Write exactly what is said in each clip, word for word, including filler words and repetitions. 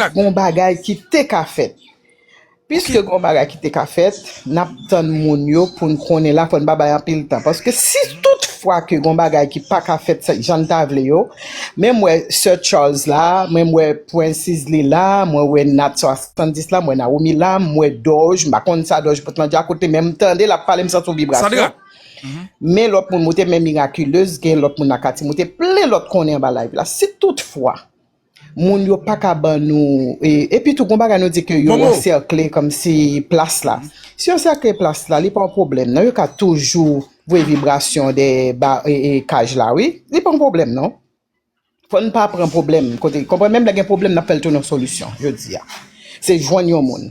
gon bagay ki te ka fèt. Piske gon bagay ki te ka fèt, n ap tann moun yo pou n konnen la, fò n pa bay anpil tan. Paske si tout fwa ke gon bagay ki pa ka fèt sa, jan n ta vle yo, men m wè Sir Charles la, men m wè Prince Sisley la, mwen wè Nat swasanndis la, mwen Naomi la, m wè Doj, m pa konn sa Doj pot lan dja kote, men m tande l ap pale, m santi yon vibrasyon. Sandra. Men lòt moun moute, men Miraculous, gen lòt moun nan katye moute, plen lòt konnen anba live la. Si tout fwa, moun yo pa ka ban nou, e, epi tou, gon bagay nou di ke yo ansèkle kòmsi plas la. Si yo ansèkle plas la, li pa yon pwoblèm, non, yo ka toujou voye vibrasyon de ba, e, e, kaj la, wi. Li pa yon pwoblèm, non. Fò n pa pran pwoblèm kote, konprann, menm lè gen pwoblèm, n ap fè l tounen yon solisyon, jodi a. Se jwenn yon moun.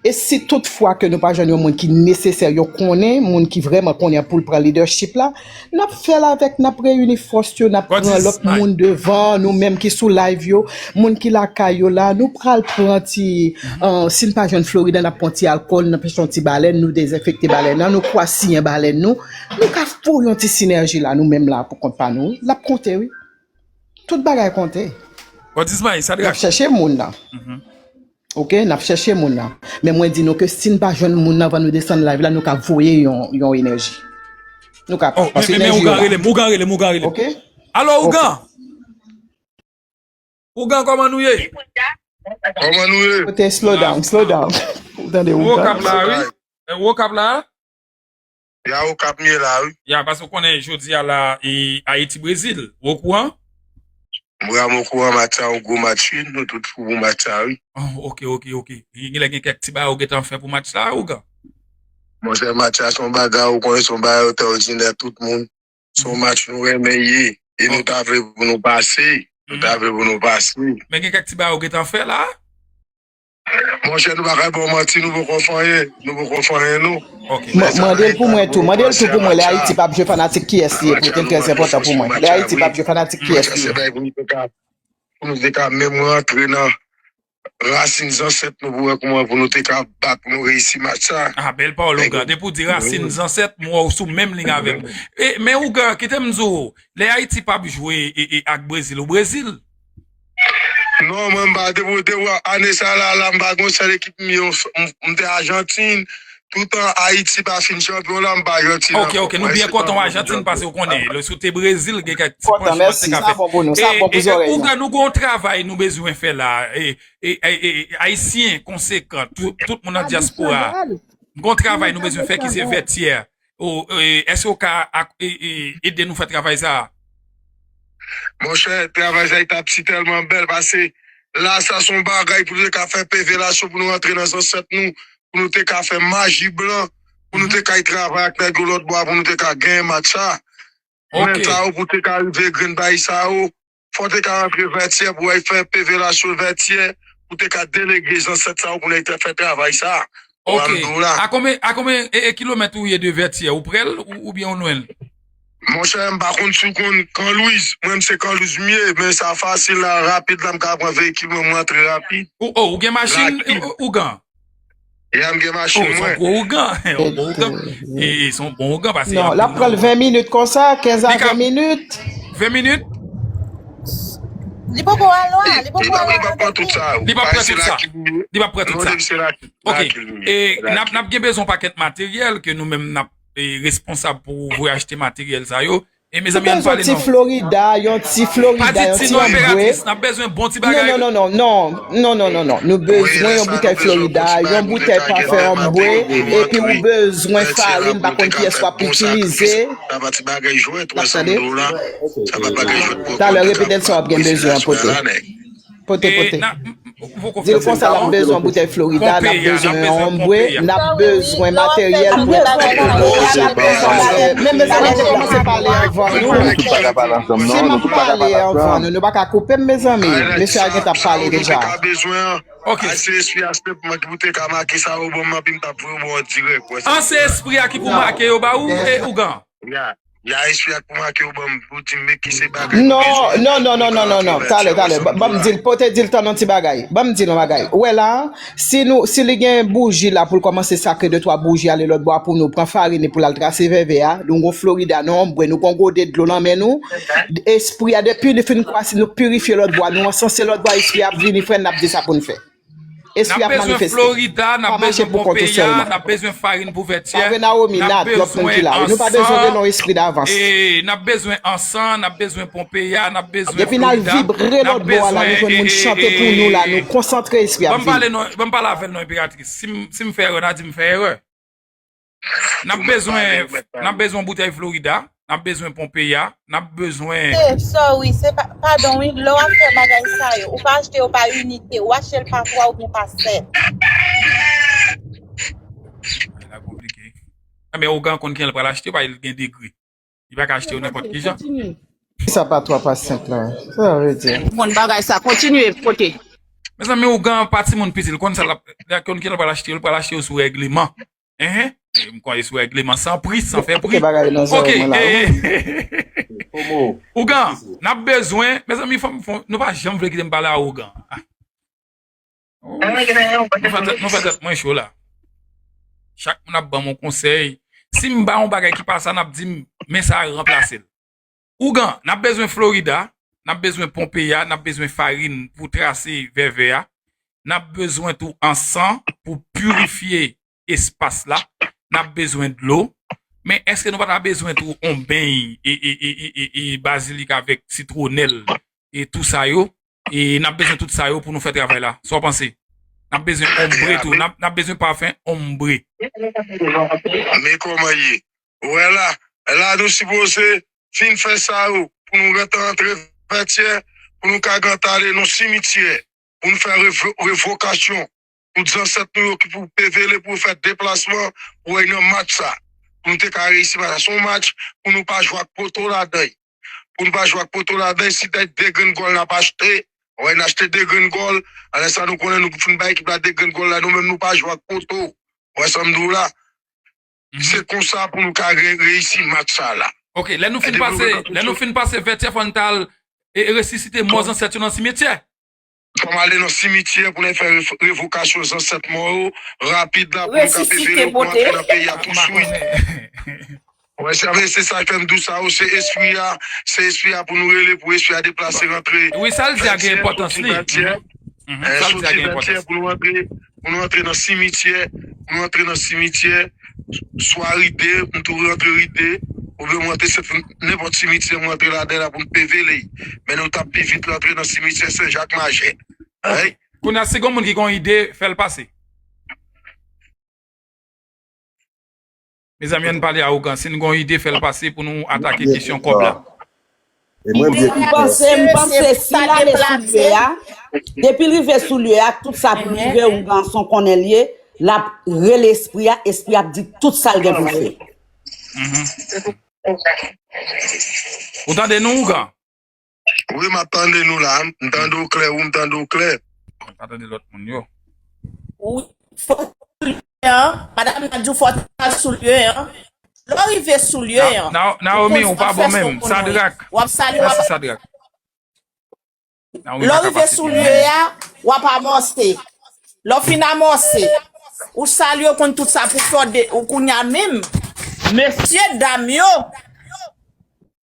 E si tout fwa ke nou pa jwenn yon moun ki nesesè, yo konnen, moun ki vrèman konnen pou l pran lidèchip la, n ap fè l avèk, n ap reyini fòs yo, n ap pran lòt moun devan, nou menm ki sou live yo, moun ki lakay yo la, nou pral pran ti, an, si n pa jwenn Florida, n ap pran ti alkòl, n ap achte yon ti balèn, nou dezenfekte balèn nan, nou kwasiyen balèn nou, nou ka foure yon ti sinèji la, nou menm la, pou kont pa nou, l ap konte, wi. Tout bagay konte. N ap chèche moun nan. Oke, n ap chèche moun nan. Men mwen di nou ke si n pa jwenn moun nan anvan nou desann live la, nou ka voye yon, yon enèji. Nou ka, paske enèji yo la. Ougan rele m, Ougan rele m, Ougan rele m. Oke? Alo, Ougan! Ougan, kòman nou ye? Kòman nou ye? Kote, slow down, slow down. Ou tande Ougan? Ou Okap la, wi. Ou Okap la? Ya, Okap m ye la, wi. Ya, paske w konnen jodi a la, e, Ayiti Brezil. Ou okouran? Mwen, m okouran match sa, yon gwo match, wi. Nou tout fou pou match sa, wi. Oh, oke, oke, oke. Gen lè gen kèk ti bagay ou gentan fè pou match la, Ougan? Monchè, match sa, se yon bagay, ou konnen, se yon bagay ekstraòdinè, tout moun. Se yon match nou renmen ye. E nou ta vle pou nou pase. Nou ta vle pou nou pase. Men gen kèk ti bagay ou gentan fè la? Monchè, nou pa ka ba w manti, nou poko fè anyen. Nou poko fè anyen, non. Oke. Mande l pou mwen tou. Mande l tou pou mwen. Lè Ayiti p ap jwe, fanatik kiyès li ye? Pou mwen, trè enpòtan pou mwen. Lè Ayiti p ap jwe, fanatik kiyès li ye? Se bagay pou nou te ka, pou nou te ka menm rantre nan rasin zansèt nou pou wè kòman pou nou te ka bat, pou nou reyisi match sa. Ah, bèl pawòl, Ougan. Depi w di rasin zansèt, m wè w sou menm liy avè m. E, men Ougan, kite m di w, lè Ayiti p ap jwe e, e, ak Brezil, ou Brezil? Non, mwen, m pa, depi, depi ane sa la, la, m pa gon sèl ekip m ye, m, m te Ajantin. Toutan Ayiti pa fin chanpyon la, m pa Ajantin ankò. Oke, oke, nou byen kontan w Ajantin, paske w konnen, lè si w te Brezil, gen kèk ti pwen sou match te ka fèt. Sa bon pou nou, sa bon pou zòrèy nou. Ougan, nou gon travay nou bezwen fè la. E, e, e, e, Ayisyen konsekan, tout, tout moun nan dyaspora. Gon travay nou bezwen fè ki se Vètyè. O, e, èske w ka ak, e, e, ede nou fè travay sa a? Monchè, travay sa a t ap si tèlman bèl, paske la, sa se yon bagay pou nou te ka fè peve lasyon, pou nou rantre nan zansèt nou, pou nou te ka fè maji blan, pou nou te ka al travay ak nèg yo lòt bò a, pou nou te ka genyen match sa. Men sa yo pou te ka rive grenn bagay sa yo, fò te ka rantre Vètyè pou al fè peve lasyon Vètyè, pou te ka delege zansèt sa yo pou nèg te fè travay sa. Oke. A konbyen, a konbyen, e, e, kilomèt ou ye de Vètyè? Ou prè l ou, oubyen ou lwen l? Monchè, m pa konn si w konn Kan Lwiz. Mwen, m se Kan Lwiz m ye, men sa fasil la, rapid la, m ka pran veyikil mwen, m rantre rapid. Ou, o, ou gen machin, Ougan? Ya, m gen machin mwen. O, se yon gwo Ougan. Yon bon Ougan. E, e, se yon bon Ougan, paske non, l ap pran l ven minit konsa, kenz a ven minit. Ven minit? Li poko al lwen, li poko al lwen. Li p ap pran tout sa. Li p ap pran tout sa. Li p ap pran tout sa. Oke. E, n ap, n ap gen bezwen yon pakèt materyèl ke nou menm n ap, e, responsab pou voye achte materyèl sa yo. E, mezanmi, ann pale non. Ti Florida, yon ti Florida, yon ti anbwe. Pa di ti non, enperatris, n ap bezwen bon ti bagay. Non, non, non, non, non, non, non, non. Nou bezwen yon boutèy Florida, yon boutèy pafen anbwe, epi ou bezwen farin, pa konn kiyès w ap itilize. N ap tande? Talè, repete l sa w ap gen bezwen an pote. Pote, pote. Di l konsa, n ap bezwen boutèy Florida, n ap bezwen yon anbwe, n ap bezwen materyèl pou... Men mezanmi, nou kòmanse pale anvan nou. Si m ap pale anvan nou, nou pa ka koupe m, mezanmi. Mesye a gentan ap pale deja. An se espri a ki pou make sa yo ban m, epi m t ap voye w ba w dirèk. An se espri a ki pou make yo ba ou, e, Ougan? La espri a k pou make w ban m, pou di m men ki se bagay. Non, non, non, non, non, non, non. Talè, talè. Ban m di l, pote di l tann yon ti bagay. Ban m di l yon bagay. Ou wè la, si nou, si li gen bouji la pou l kòmanse sakre de twa bouji ale lòt bò a pou nou pran farin pou l al trase vèvè a, nou gon Florida, nou ombre, nou gon gode dlo nan men nou. Espri a, depi li fin kwasi, nou pirifye lòt bò a, nou ansanse lòt bò a, espri a ap vini, frè n, n ap di sa pou n fè. Espri ap manifeste. N ap bezwen Florida, n ap bezwen Pompeya, n ap bezwen farin pou Vètyè. Pa vle Nawomi, Nat, lòt moun ki la wi. Nou pa bezwen de non espri davans. N ap bezwen ansan, n ap bezwen Pompeya, n ap bezwen Florida. Depi n al vibre lòt bò a la, nou jwenn moun chante pou nou la, nou konsantre, espri ap vini. Ban m pale avè l non, enperatris. Si m, si m fè erè, n a di m fè erè. N ap bezwen, n ap bezwen yon boutèy Florida, n ap bezwen Pompeya, n ap bezwen. Se, sorry, se pa, padon wi, lè w ap fè bagay sa yo, ou pa achte yo pa inite, ou achte l pa twa oubyen pa sèt. Bagay la konplike. Enben, ougan konn kijan l pral achte, pa l gen degre. Li pa ka achte yo nenpòt kijan. Sa pa twa pa senk la. Sa vle di. Konn bagay sa, kontinye, pote. Mezanmi, ougan pa timoun piti, l konn sa l ap, l konn kijan l pral achte yo, l pral achte yo sou règleman. Enhen. M kwè sou règleman san pri, san fè pri. Kite bagay nan zòrèy mwen la wi. Ougan, n ap bezwen, mezanmi, fò m, fò m, nou pa janm vle kite m pale a ougan. Ah. Nou fè tèt, nou fè tèt mwen cho la. Chak moun ap ban m yon konsèy. Si m ba yon bagay ki pa sa, n ap di m, men sa ranplase l. Ougan, n ap bezwen Florida, n ap bezwen Pompeya, n ap bezwen farin pou trase vèvè a, n ap bezwen tou ansan pou pirifye espas la, n ap bezwen dlo. Men èske nou pa ta bezwen tou on beny e, e, e, e, e, e bazilik avèk sitwonèl e tou sa yo? E n ap bezwen tout sa yo pou nou fè travay la. Sa w panse? N ap bezwen ombre tou. N ap, n ap bezwen pafen ombre. Men kòman ye. Ou wè la, la nou sipoze fin fè sa yo pou nou gentan antre Vètyè, pou nou ka gentan ale nan simityè, pou nou fè revo-, revokasyon. Tout zansèt nou yo ki pou pevele pou yo fè deplasman pou wè nan match sa. Pou nou te ka reyisi match sa. Se yon match pou nou pa jwe ak poto ladan l. Pou nou pa jwe ak poto ladan l, si de, de grenn gòl n ap achte, wè n achte de grenn gòl, alè sa nou konnen nou fin bay ekip la de grenn gòl la, nou menm nou pa jwe ak poto. Wè sa m di w la? Se konsa pou nou ka re-, reyisi match sa la. Ok, lè nou fin pase, lè nou fin pase Vètyè, fò n t al e, e resisite mò zansèt yo nan simityè. Fò m ale nan simityè pou n fè rev-, revokasyon zansèt mò yo rapid la pou nou ka pevele pou antre nan peyi a touswit. Wè, se, se sa k fè m di w sa yo, se espri a, se espri a pou nou rele, pou espri a deplase rantre. Wi, sa l di a gen enpòtans li. Sa l di a gen enpòtans. Pou nou antre, pou nou antre nan simityè, pou nou antre nan simityè, swa Ride, m tou rantre Ride, oubyen m rantre Sent, nenpòt simityè m rantre ladan la pou m pevele. Men nou t ap pi vit rantre nan simityè Sen Jak Majè. Kounye a, si gon moun ki gon ide, fè l pase. Mezanmi, ann pale a ougan. Si n gon ide, fè l pase pou nou atake kesyon kòb la. E mwen, m panse, m panse si l ale sou lye a, depi l rive sou lye a, tout sa pou rive, ougan se yon konnen l ye, l ap rele espri a, espri a ap di tout sa l gen pou l fè. Ou tande nou, ougan? Wi, m ap tande nou la. M tande w klè, wi, m tande w klè. M pa tande lòt moun yo. Wi, fò sou lye an. Madanm nan di w fò w al sou lye an. Lè w rive sou lye an, Na-, Na-, Naomi, ou pa bon menm. Sadrak. W ap salye, w ap. Mèsi, Sadrak. Lè w rive sou lye a, w ap amòse. Lè w fin amòse, ou salye, w konn tout sa pou fè w de, ou kounye a menm. Mesye dam yo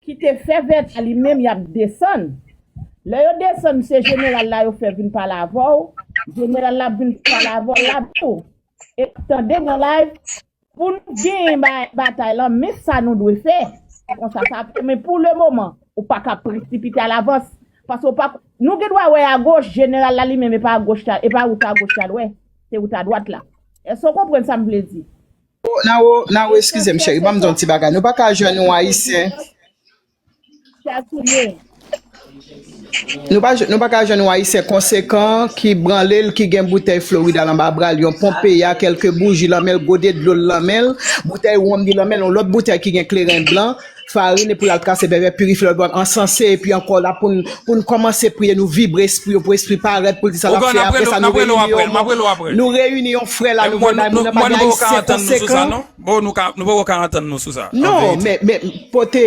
ki te fè vèt a li menm, y ap desann. Lè yo desann, se jeneral la yo fè vin pale avè w. Jeneral la ap vin pale avè w, l ap di w, e tande nan live, pou nou genyen ba-, batay lan, men sa nou dwe fè. Konsa sa ap fè, men pou le moman, ou pa ka presipite alavans. Paske ou pa, nou gen dwa wè agoch, jeneral la li menm, e pa agoch la, e pa wout agoch la l wè, se wout adwat la. Èske w konprann sa m vle di? Nawo, Nawo, eskize m, cheri, ban m di yon ti bagay. Nou pa ka jwenn yon Ayisyen. Nou pa, nou pa ka jwenn yon Ayisyen konsekan ki branle l, ki gen boutèy Florida l anba bra l, yon Pompeya, kèlke bouji lan men l, gode dlo l lan men l, boutèy wonm li lan men l, yon lòt boutèy ki gen kleren blan, farin, epi l al trase vèvè, pirifye lòt bò, ansanse, epi ankò la pou n, pou n kòmanse priye, nou vibre espri yo, pou espri parèt, pou l di sa l ap fè. Apre sa, nou reyini yon, nou reyini yon frè la, nou voye bay moun nan, pa gen Ayisyen konsekan. Bon, nou ka, nou poko ka antann nou sou sa. Non, men, men, pote,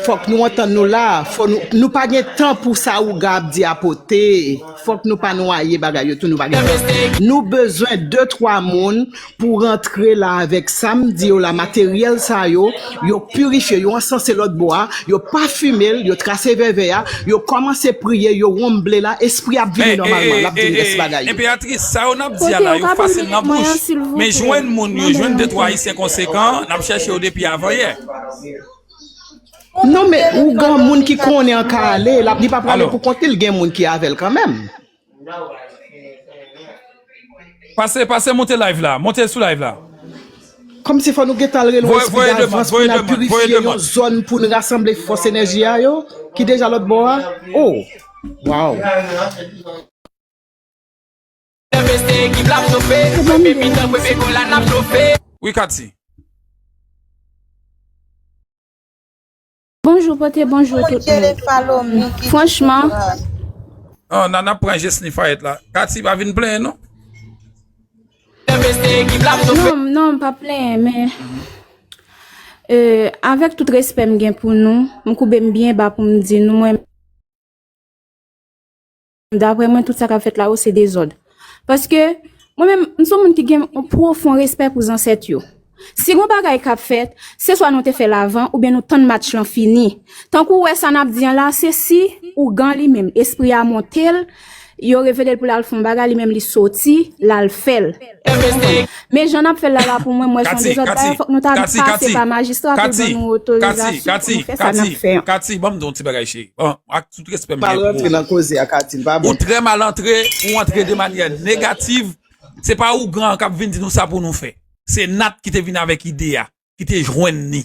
fòk nou antann nou la, fò nou, nou pa gen tan pou sa ougan ap di a pote. Fòk nou pa nwaye bagay yo tou, nou pa gen tan. Nou bezwen de, twa moun pou rantre la avèk sa m di yo la, materyèl sa yo, yo pirifye, yo ansanse lòt bò a, yo pafime l, yo trase vèvè a, yo kòmanse priye, yo wonmble la, espri ap vini nòmalman, l ap vin rès bagay yo. Enperatris, sa yo n ap di a la, yo fasil nan bouch, men jwenn moun yo, jwenn de twa Ayisyen konsekan, n ap chèche yo depi avanyè. Non, men ougan, moun ki konnen an ka ale, l ap, li pa prale pou kont li, l gen moun ki avè l kanmenm. Pase, pase monte live la, monte sou live la. Kòmsi fò nou gentan al rele yon espri davans pou n al pirifye yon zòn pou n rasanble fòs enèji a yo ki deja lòt bò a. Oh, wow. Wi, Kati. Bonjou, pote bonjou tout moun. Franchman. Non, nan, n ap pran Jesny Fayet la. Kati pa vin plenyen, non? Non, non, m pa plenyen, men, euh, avèk tout respè m gen pou nou, m koube m byen ba pou m di nou, mwen, Daprè mwen, tout sa k ap fèt la yo, se dezòd. Paske, mwen menm, m se yon moun ki gen yon pwofon respè pou zansèt yo. Si gon bagay k ap fèt, se swa nou te fè l avan, oubyen nou tann match lan fini. Tankou w wè sa n ap di an la, se si ougan li menm, espri a monte l, yo revele l pou l al fè yon bagay, li menm li soti, l al fè l. Men jan n ap fè l la, la pou mwen, m wè se yon dezòd. Dayè, fòk nou ta pase pa majistra pou l ban nou otorizasyon pou nou fè sa n ap fè an. Kati, ban m di w yon ti bagay, cheri. Bon, ak tout respè m gen pou ou. Pa rantre nan koze a, Kati, l pa bon. Ou trè mal antre, ou antre de manyè negativ. Se pa ougan an k ap vin di nou sa pou nou fè. Se Nat ki te vin avèk ide a, ki te jwenn ni.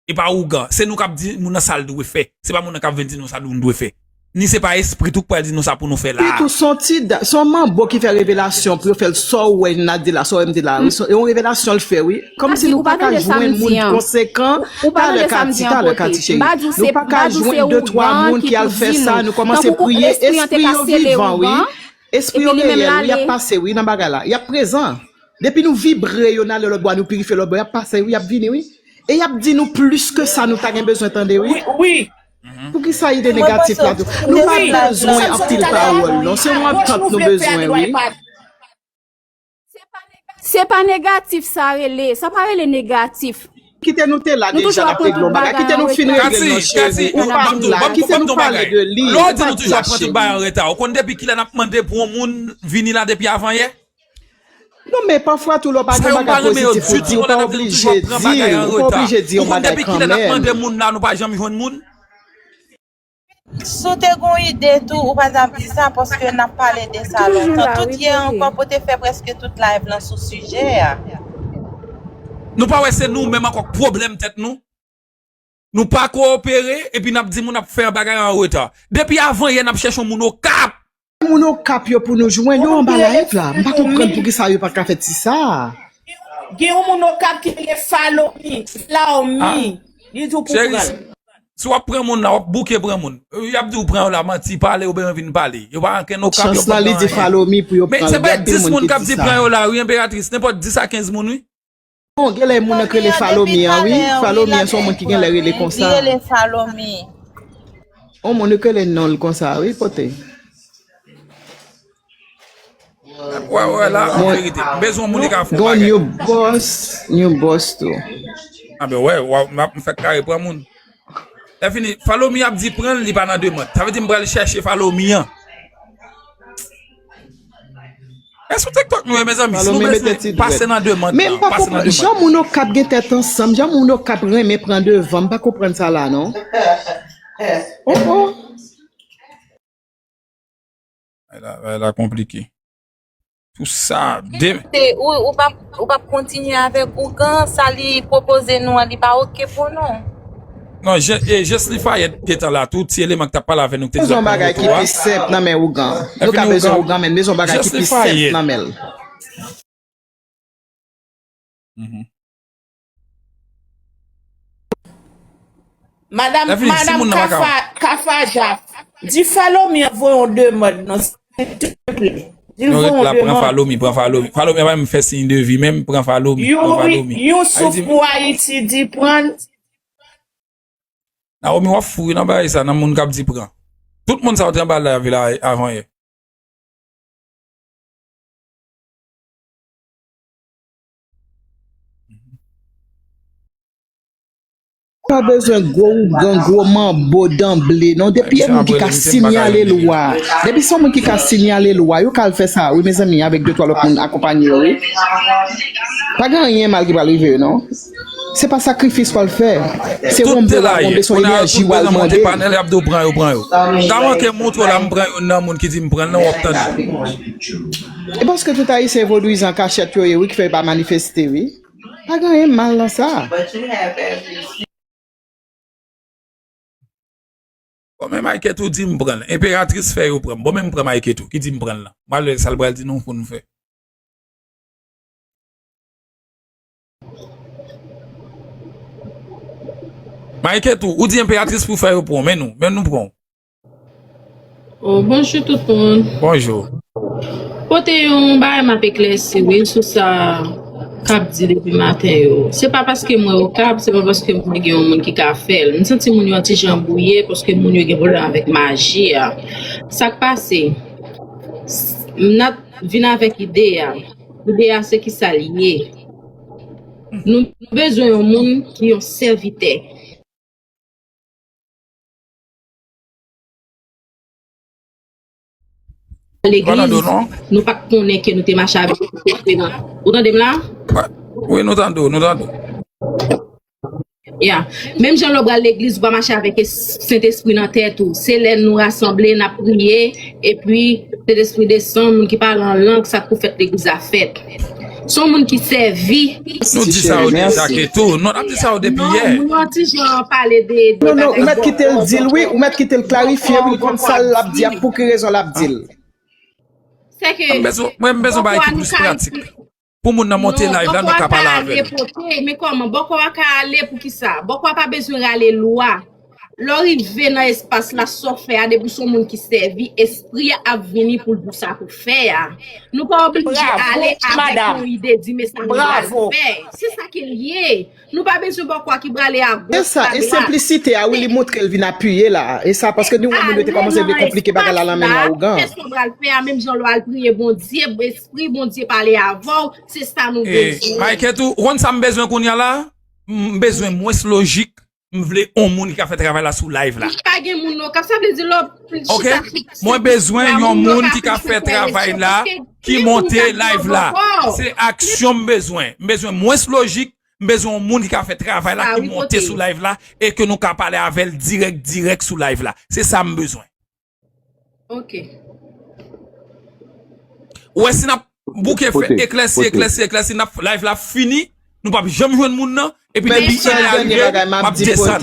E pa ougan. Se nou k ap di moun nan sa l dwe fè. Se pa moun nan k ap vin di nou sa nou dwe fè. Ni se pa espri tou k pral di nou sa pou nou fè la a. Pitou, se yon ti da-, se yon manbo ki fè revelasyon pou yo fè l sa w wè Nat di la, sa w wè m di la. Se yon revelasyon l fè, wi. Kòmsi nou pa ka jwenn moun konsekan. Talè, Kati, talè, Kati cheri. Nou pa ka jwenn de, twa moun ki al fè sa, nou kòmanse priye, espri yo vivan, wi. Espri yo reyèl, wi, y ap pase, wi, nan bagay la. Y ap prezan. Depi nou vibre yo, n ale lòt bò a, nou pirifye lòt bò, y ap pase, wi, y ap vini, wi. E y ap di nou plis ke sa nou ta gen bezwen tande, wi. Wi, wi. Poukisa ide negatif la tou? Nou pa bezwen anpil pawòl, non. Se yon antant nou bezwen, wi. Se pa negatif sa rele. Sa pa rele negatif. Kite nou te la deja, n ap regle yon bagay. Kite nou fin regle l, non, cheri. Ou pa vin la. Kite nou pale de li. Lè w di nou toujou ap pran tout bagay an reta, ou konn depi kilè n ap mande pou yon moun vini la depi avanyè? Non, men pafwa tou, lè w pa gen yon bagay pozitif pou di, ou pa oblije di, ou pa oblije di yon bagay kanmenm. Ou konn depi kilè n ap mande moun la, nou pa janm jwenn moun? Si w te gen yon ide tou, ou pa t ap di sa, paske n ap pale de sa lontan. Tout yè ankò, pote fè prèske tout live lan sou sijè a. Nou pa wè se nou menm ankò k pwoblèm tèt nou? Nou pa kowopere, epi n ap di moun ap fè bagay an reta. Depi avanyè, n ap chèche yon moun Okap. Moun Okap yo pou nou jwenn yo anba live la. M pa konprann poukisa yo pa ka fè ti sa. Gen yon moun Okap ki rele Follow Me, Follow Me. Li di w pou pran l. Si w ap pran moun la, w ap bouke pran moun. Y ap di w pran yo la, manti, pale, oubyen vin pale. Yo pa ankenn Okap, yo pran anyen. Chans lan, li di Follow Me pou yo pran l. Men se pa dis moun k ap di pran yo la, wi, Enperatris. Nenpòt dis a kenz moun, wi. Bon, genlè moun nan k rele Follow Me an, wi. Follow Me an se yon moun ki genlè rele konsa. Li rele Follow Me. Yon moun k rele non l konsa, wi, pote. Wè, wè, la, an verite. M bezwen yon moun ki ka fè yon bagay. Gon new boss, new boss tou. A ben, wè, wè, m ap, m fèk kare pran moun. Lè fini, Follow Me ap di pran l, li pa nan demann. Sa vle di m pral chèche Follow Me an. E sou TikTok nou ye, mezanmi. Si nou bezwen pase nan demann nan, pase nan demann. Men m pa konprann jan moun Okap gen tèt ansanm, jan moun Okap renmen pran devan, m pa konprann sa la, non. Oh, oh. Bagay la, bagay la konplike. Pou sa, de... Ou, ou p ap, ou p ap kontinye avèk ougan, sa li pwopoze nou an, li pa oke pou nou. Non, je, e, Jesly Fayet gentan la tou, ti eleman ki t ap pale avè nou, ki te di l ap pran moto a. Bezwen yon bagay ki pi senp nan men ougan. Nou ka bezwen ougan, men bezwen yon bagay ki pi senp nan men l. Mhm. Madanm, Madanm Kafa, Kafa Jaf, di Falomi an voye yon demann non, silteple. Di l voye yon demann. Pran Falomi, pran Falomi. Falomi a pa menm fè siy de vi menm, pran Falomi, pran Falomi. Youri, Youssouf pou Ayiti, di pran. Naomi, w ap fou wi nan bagay sa, nan moun k ap di pran. Tout moun sa yo te anba live la avan yè. Pa bezwen gwo ougan, gwo manbo danble non. Depi e moun ki ka sinyale lwa. Depi se yon moun ki ka sinyale lwa, yo ka al fè sa wi mezanmi, avèk de twa lòt moun akonpanye yo wi. Pa gen anyen mal ki pral rive yo non. Se pa sakrifis w al fè. Se wonbe w al wonbe, se yon enèji w al mande. Panèl y ap di w pran yo, pran yo. Ta manke montre w la, m pran youn nan moun ki di m pran l nan, w ap tande. E paske tout Ayisyen vodouizan kachèt yo ye wi ki fè yo pa manifeste wi. Pa gen anyen mal nan sa. Bon, men Mike tou di m pran l. Enperatris fè yo pran m. Bon, men m pran Mike tou, ki di m pran l lan. M al wè sa l pral di nou pou nou fè. Mike tou, ou di Enperatris pou fè yo pran w, men nou, men nou pran w. Oh, bonjou tout moun. Bonjou. Pote yon bagay m ap eklèsi wi sou sa k ap di depi maten yo. Se pa paske mwen okap, se pa paske mwen gen yon moun ki ka fè l. M santi moun yo yon ti jan bwouye paske moun yo gen pwoblèm avèk maji a. Sa k pase? M ap vin avèk ide a. Ide a se kisa l ye. Nou bezwen yon moun ki yon sèvitè. Legliz, nou pa t konnen ke nou te mache avèk Sentespri nan. Ou tande m la? Wi, nou tande w, nou tande w. Ya. Menm jan lè w pral legliz, ou pa mache avèk es-, Sentespri nan tèt ou. Se lè nou rasanble, n ap priye, epi Sentespri desann, moun ki pale an lang, sa k pou fèt legliz la fèt. Se yon moun ki sèvi. Nou di sa yo deja ke tou. Non, n ap di sa yo depi yè. Non, moun yon ti jan pale de, de... Non, non, ou mèt kite l di l, wi. Ou mèt kite l klarifye, wi, l konn sa l ap di a, pou ki rezon l ap di l. Se ke... Mwen, m bezwen bagay ki plis pratik. Pou moun nan monte live la, nou ka pale avè l. Men kòman? Bòkò a ka ale pou ki sa? Bòkò a pa bezwen rale lwa. Lè w rive nan espas la, sa w fè a, depi w se yon moun ki sèvi, espri a ap vini pou l di w sa pou fè a. Nou pa oblije ale avèk yon ide, di, "Men sa m pral fè." Se sa ke l ye. Nou pa bezwen bòkò a ki prale a goch, a dwat. E sa, e senplisite a, wi, li montre l vin apiye la. E sa, paske nou wè moun yo te kòmanse vle konplike bagay la nan men nou a ougan. Kisa w pral fè a, menm jan lè w al priye Bondye, espri Bondye pale avè w, se sa nou bezwen. Mike tou, ou konn sa m bezwen kounye a la? M bezwen mwens lojik. M vle yon moun ki ka fè travay la sou live la. Pa gen moun non k ap, sa vle di lè w chita sou... Mwen bezwen yon moun ki ka fè travay la, ki monte live la. Se aksyon m bezwen. M bezwen mwens lojik, m bezwen yon moun ki ka fè travay la, ki monte sou live la, e ke nou ka pale avè l dirèk, dirèk sou live la. Se sa m bezwen. Ok. Ou wè si n ap bouke fè eklèsi, eklèsi, eklèsi, n ap, live la ap fini, nou p ap janm jwenn moun nan, epi depi inè a rive, m ap desann.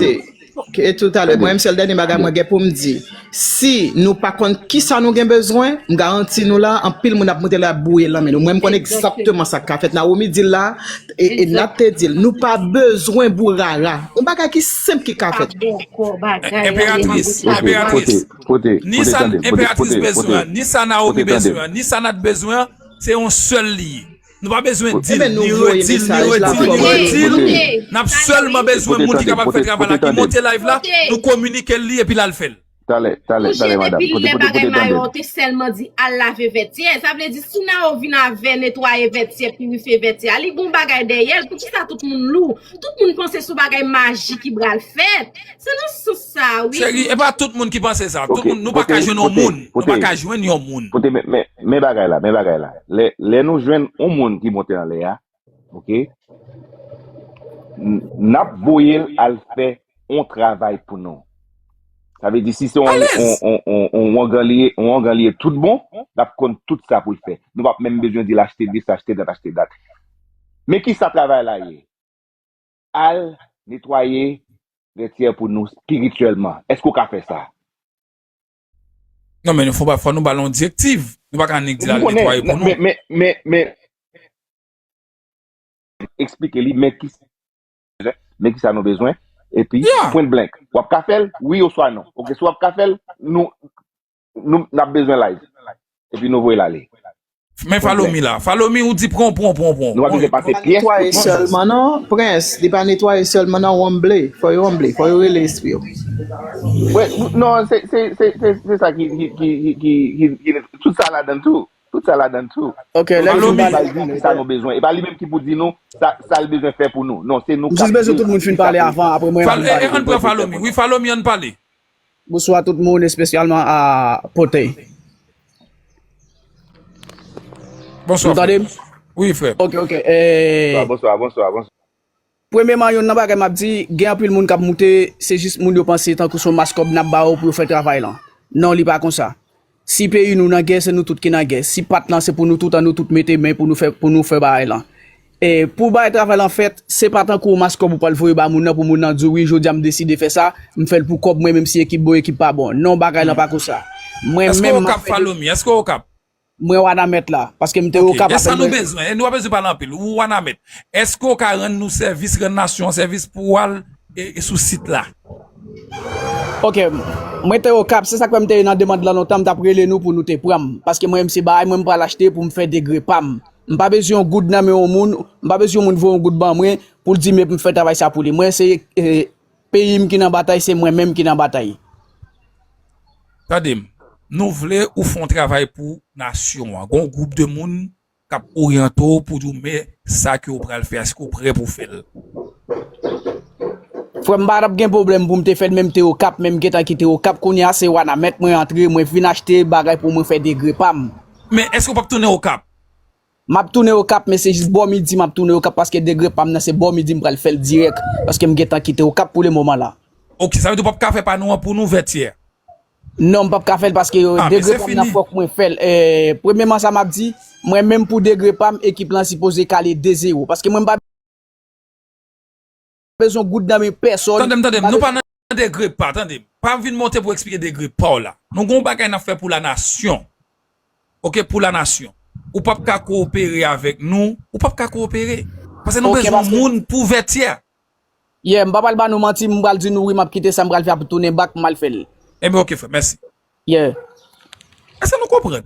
E toutalè, mwen menm sèl dènye bagay mwen gen pou m di, si nou pa konn kisa nou gen bezwen, m garanti nou la, anpil moun ap monte la ap bwouye l nan men nou. Mwen m konn egzakteman sa k ka fèt. Nawomi di l la, e, e Nat te di l, nou pa bezwen bourara. Yon bagay ki senp ki ka fèt. Enperatris, enperatris. Ni sa enperatris bezwen an, ni sa Nawomi bezwen an, ni sa Nat bezwen an, se yon sèl li ye. Nou pa bezwen di l, ni redi l, ni redi l, ni redi l. N ap sèlman bezwen moun ki kapab fè travay la, ki monte live la, nou kominike l li epi l al fè l. Talè, talè, talè, madanm. Koute, koute, koute, tande. Ou te sèlman di al lave vètyè. Sa vle di, si Nao vin avè netwaye vètyè, pirifye vètyè a, li gon bagay dèyè l, poukisa tout moun lou? Tout moun panse se yon bagay majik ki pral fèt. Se nan sans sa, wi. Cheri, e pa tout moun ki panse sa. Tout moun, nou pa ka jwenn yon moun. Nou pa ka jwenn yon moun. Koute, men, men, men bagay la, men bagay la. Lè, lè nou jwenn yon moun ki monte anlè a, ok? N-, n ap voye l al fè yon travay pou nou. Sa vle di, si se yon, yon, yon, yon, yon wangan li ye, yon wangan li ye tout bon, l ap konn tout sa pou l fè. Nou p ap menm bezwen di l achte dis, achte dat, achte dat. Men ki sa travay la ye? Al netwaye vètyè pou nou espirityèlman. Èske w ka fè sa? Non, men nou fò, fò nou ba l yon direktiv. Nou pa ka annik di l al netwaye pou nou. Men, men, men, men, eksplike li, men ki, men ki sa nou bezwen, Epi, yeah, point blank. W ap ka fè l, wi oswa non. Ok, si w ap ka fè l, nou, nou n ap bezwen live. Epi nou voye l ale. Men Follow Me la. Follow Me, ou di pran, pran, pran, pran. Nou pa bezwen pase pyès. Netwaye sèlman non, Prince. Li pa netwaye sèlman non, Wembley. Fò yo Wembley. Fò yo rele espri yo. Wi, non, se, se, se, se, se sa ki, ki, ki, ki, ki, ki, ki, tout sa ladan tou. Tout sa ladan tou. Ok, lè nou fin pale. Li bay di nou sa nou bezwen. E pa li menm ki pou di nou sa, sa l bezwen fè pou nou. Non, se nou k ap di sa pou nou. M jis bezwen tout moun fin pale avan, apre mwen, ann pale. Ann pran Follow Me. Wi, Follow Me, ann pale. Bonswa tout moun, espesyalman a Potey. Bonswa, frè. Nou tande m? Wi, frè. Ok, ok. Eh, bonswa, bonswa, bonswa, bonswa. Premyeman, youn nan bagay m ap di, gen anpil moun k ap moute, se jis moun yo panse tankou se yon mas kòb n ap ba yo pou yo fè travay lan. Non, li pa konsa. Si peyi nou nan gè, se nou tout ki nan gè. Si pa t lan, se pou nou tout, ann nou tout mete men pou nou fè, pou nou fè bagay lan. E pou bagay travay lan fèt, se pa tankou yon mas kòb ou pral voye ba moun nan pou moun nan di w, wi, jodi a m deside fè sa, m fè l pou kòb mwen, menm si ekip bon, ekip pa bon. Non, bagay lan pa konsa. Mwen menm, m ap fè de... Èske w Okap, Follow Me? Èske w Okap? Mwen Wanament la, paske m te Okap. Ok, e sa nou bezwen, e nou pa bezwen pale anpil. Ou Wanament, èske w ka rann nou sèvis, rann nasyon an sèvis pou w al e, e sou sit la? Ok, mwen te Okap, se sa k fè m te nan demand lan lontan, m t ap rele nou pou nou te pran m. Paske mwen menm se bagay mwen m pral achte pou m fè degre pa m. M pa bezwen yon goud nan men yon moun, m pa bezwen yon moun voye yon goud ban mwen pou l di men pou m fè travay sa pou li. Mwen se, eh, peyi m ki nan batay, se mwen menm ki nan batay. Tande m, nou vle ou fè yon travay pou nasyon an. Gon gwoup de moun k ap oryante w pou di w men sa ke w pral fè, èske w prè pou w fè l? Frè m, m pa t ap gen pwoblèm pou m te fè l, men m te Okap, men m gentan kite Okap. Kounye a, se Wanament mwen antre, mwen vin achte bagay pou mwen fè degre pa m. Men èske w p ap tounen Okap? M ap tounen Okap, men se jis bò midi m ap tounen Okap, paske degre pa m nan se bò midi m pral fè l dirèk, paske m gentan kite Okap pou le moman la. Ok, sa vle di w p ap ka fè pa nou an pou nou Vètyè? Non, m p ap ka fè l paske, ah, men degre pa m nan fòk mwen fè l. Eh, premyeman, sa m ap di, mwen menm pou degre pa m, ekip lan sipoze kale de zewo. Paske mwen m pa bezwen goud nan men pèsòn. Tande m, tande m, nou pa nan degre pa, tande m. Pa vin monte pou eksplike degre pa w la. Nou gon bagay n ap fè pou lanasyon. Ok, pou lanasyon. Ou p ap ka kowopere avèk nou, ou p ap ka kowopere. Paske nou bezwen moun pou Vètyè. Yeah, m pa pral ba nou manti, m pral di nou wi, m ap kite sa m pral fè a pou tounen bak, m al fè l. Ebyen, ok, frè, mèsi. Yeah. Èske nou konprann?